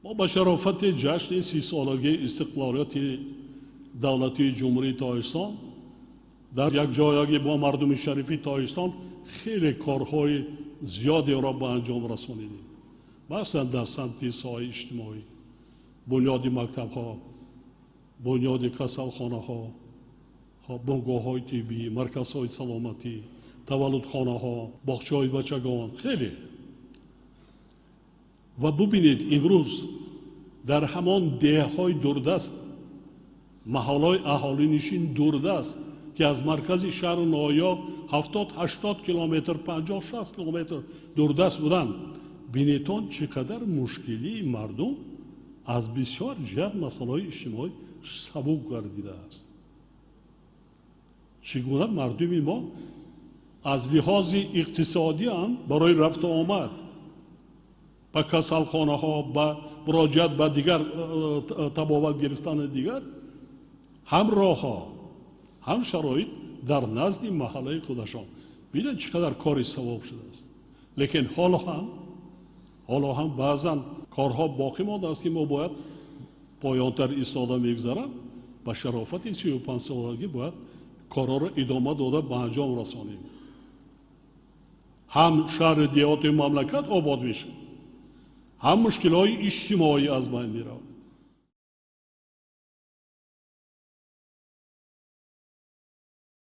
Мо ба шарофати ҷашни 30-солагии истиқлолияти давлатии Ҷумҳурии Тоҷикистон дар якҷоягӣ бо мардуми шарифи Тоҷикистон хеле корҳои зиёдеро ба анҷом расонидем. Махсусан дар самти соҳаи иҷтимоӣ, бунёди мактабҳо, бунёди касалхонаҳо, бунгоҳҳои тиббӣ, марказҳои саломатӣ, таваллудхонаҳо, боғчаҳои бачагон, хеле. Ва бубинед, имрӯз дар ҳамон деҳаҳои дурдаст, маҳаллаҳои аҳолинишин дурдаст, ки аз маркази шаҳру ноҳия 70-80 километр, 50-60 километр дурдаст буданд, бинед, чӣ қадар мушкилии мардум аз бисёр ҷиҳат масъалаҳои иҷтимоӣ сабук гардидааст. Чӣ гуна мардуми мо аз лиҳози иқтисодӣ ҳам барои рафту омад ба касалхонаҳо, ба муроҷиат ба дигар, табобат гирифтани дигар, ҳам роҳҳо, ҳам шароит дар назди маҳаллаи худашон. Бинед, чӣ қадар кори савоб шудааст. Лекин ҳоло ҳам баъзан корҳо боқӣ мондааст, ки мо бояд поёнтар истода мегузарам, ба шарофати 35-солагӣ бояд корҳоро идома дода, ба анҷом расонем. Ҳам шаҳру деҳоти мамлакат обод мешавад, ҳам мушкилҳои иҷтимоӣ аз байн меравад.